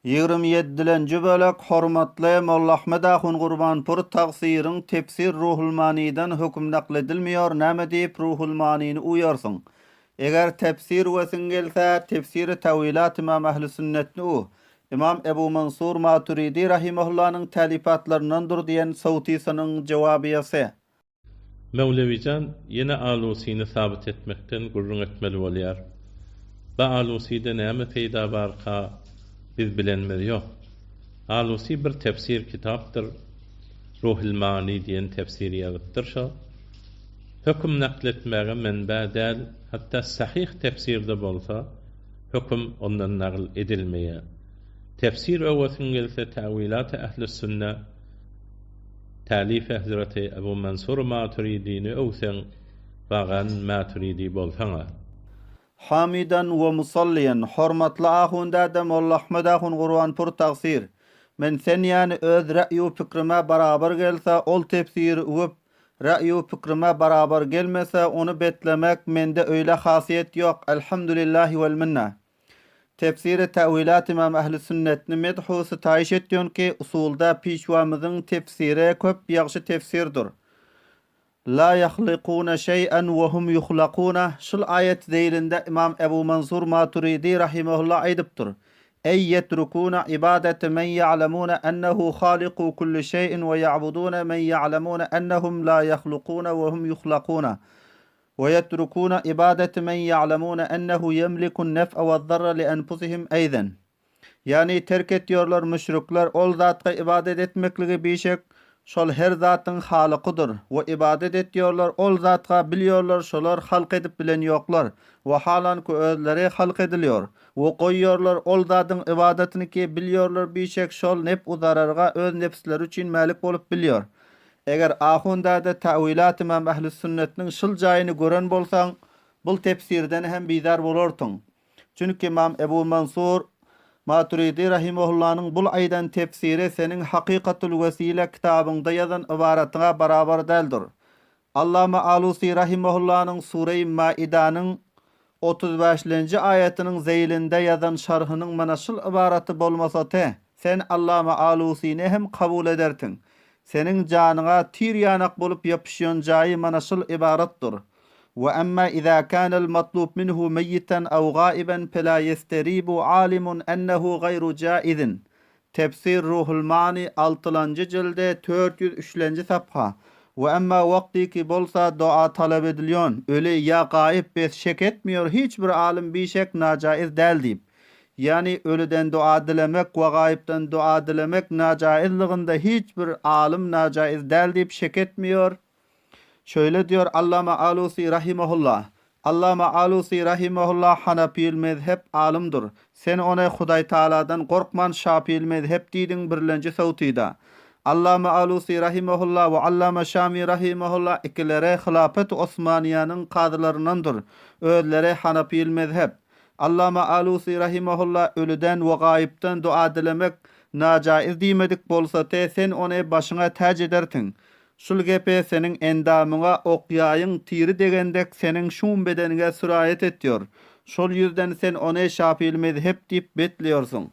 Ýigrimi ýedilenji bölek Hormatly Mollaahmet ahun Gurbanpur tagsyryň tefsir Ruhul Manydan höküm nakl edilmiýor näme diýip Ruhul Manyny uýarsyň? Eger tefsir wesiň gelse tefsiri täwilat Ymam Ähli Sünnetni u Ymam Ebu Mansur Maturidi rahimahullanyň tälifatlaryndandyr diýen sowtysynyň jowabyýasy. Mewlewijan ýene Alusyny sabyt etmekden gürrüň etmeli bolýar. Ba Alusyda näme peýda barka biz bilenimiz ýok. Alusy bir tefsir kitapdyr. Ruhil Maani diýen tefsiri ýazypdyr şo. Höküm nakl etmäge menbä däl, hatda sahyh tefsirde bolsa höküm ondan nagl edilmeýär. Tefsir öwesiň gelse Täwilaty Ählüsünne Tälifi Hezreti Ebu Mansur Maturidini öwseň, bagan Maturidi bolsaň-a. Hamidan we musalliýan, hormatly ahun däde Molla Ahmet ahun Gurbanpur tagsyr. Men sen ýany öz ra'ýu pikrime barabar gelse ol tefsiri üwüp, ra'ýu pikrime barabar gelmese ony betlemek mende öýle hasiýet ýok Elhamdülillahi wel minna. Tefsiri Täwilat Ymam Ähli Sünnetni medhu sitaýyş etýon ki usulda Pişwamyzyň tefsiri köp ýagşy tefsirdir. La ýahlykuna şeý'en we hum ýuhlakuna şul aýat zeýlinde Ymam Ebu Mansur Maturidi rahimehulla aýdypdyr, Eý ýetrukuna ibadete men ýa'lemuna ennehu haliku kulli şeý'in we ýa'buduna men ýa'lemuna ennehum la ýahlukuna we hum ýuhlakuna. We ýetrukuna ibadete men ýa'lemuna ennehu ýemlikun nef'e we'd-darra li enfusihim eýzen. Ýagny terk etýorlar müşrikler ol zatga ybadat etmekligi bişek şol her zatyň halykydyr we ybadat etýorlar ol zatga bilýorlar şolar halk edip bilen ýoklar we halanki özleri halk edilýor we goýýorlar ol zadyň ybadatyny ki bilýorlar bişek şol nep u zararga öz nebsleri üçin mälik bolup bilýor Eger ahun däde Täwilat Ymam Ählüsünnetniň şyl jaýyny gören bolsaň, bul tefsirden hem bizar bolartyň. Çünki Ymam Ebu Mansur Maturidi rahimehullanyň bul aýdan tefsiri seniň Hakykatul Wesile kitabyňda ýazan ybaratyňa barabar däldir. Allama Alusi rahimehullanyň Sureýi Maidanyň 35-lenji aýatynyň zeýlinde ýazan şarhynyň mana şul ybaraty bolmasa te, sen Allama Alusini hem kabul edertiň. Seniň janyňa tir ýanak bolup ýapyşýan jaýy mana şul ybaratdyr. Wa emma iza kanal matlub minhu meýýiten aw gaiben fela ýesteribu alimun ennehu gaýru jaizin. Tefsir Ruhul Mani altylanjy jildi 403-lenji sapha We emma wagtyky bolsa doa talap edilýon öli ýa gaýyp bes şek etmiýor hiç bir alym bişek najaiz däl diýip. Ýagny ölüden doa dilemek we gaýypdan doa dilemek najaizlygynda hiç bir alym najaiz däl diýip şek etmiýor. Şöýle diýor Allama Alusi rahimahulla, Allama Alusi rahimahulla hanapyl mezhep alymdyr. Sen ony Hudaýtagaladan gorkman şapyl mezhep diýdiň birlenji sowtyda. Allama Alusi rahimahulla we Allama Şami rahimahulla ikileri hylafet Osmaniýanyň kazylaryndandyr. Özleri hanapyl mezhep. Allama Alusi rahimahulla ölüden we gaýypdan dua dilemek najaiz diýmedik bolsa te sen ony başyňa täç edertiň. Şul gepe seniň endamyňa ok-ýaýyň tiri degen dek seniň şum bedeniňe süraýet etýor. Şol ýüzden sen ony şafyly mezhep diýip betleýorsyň.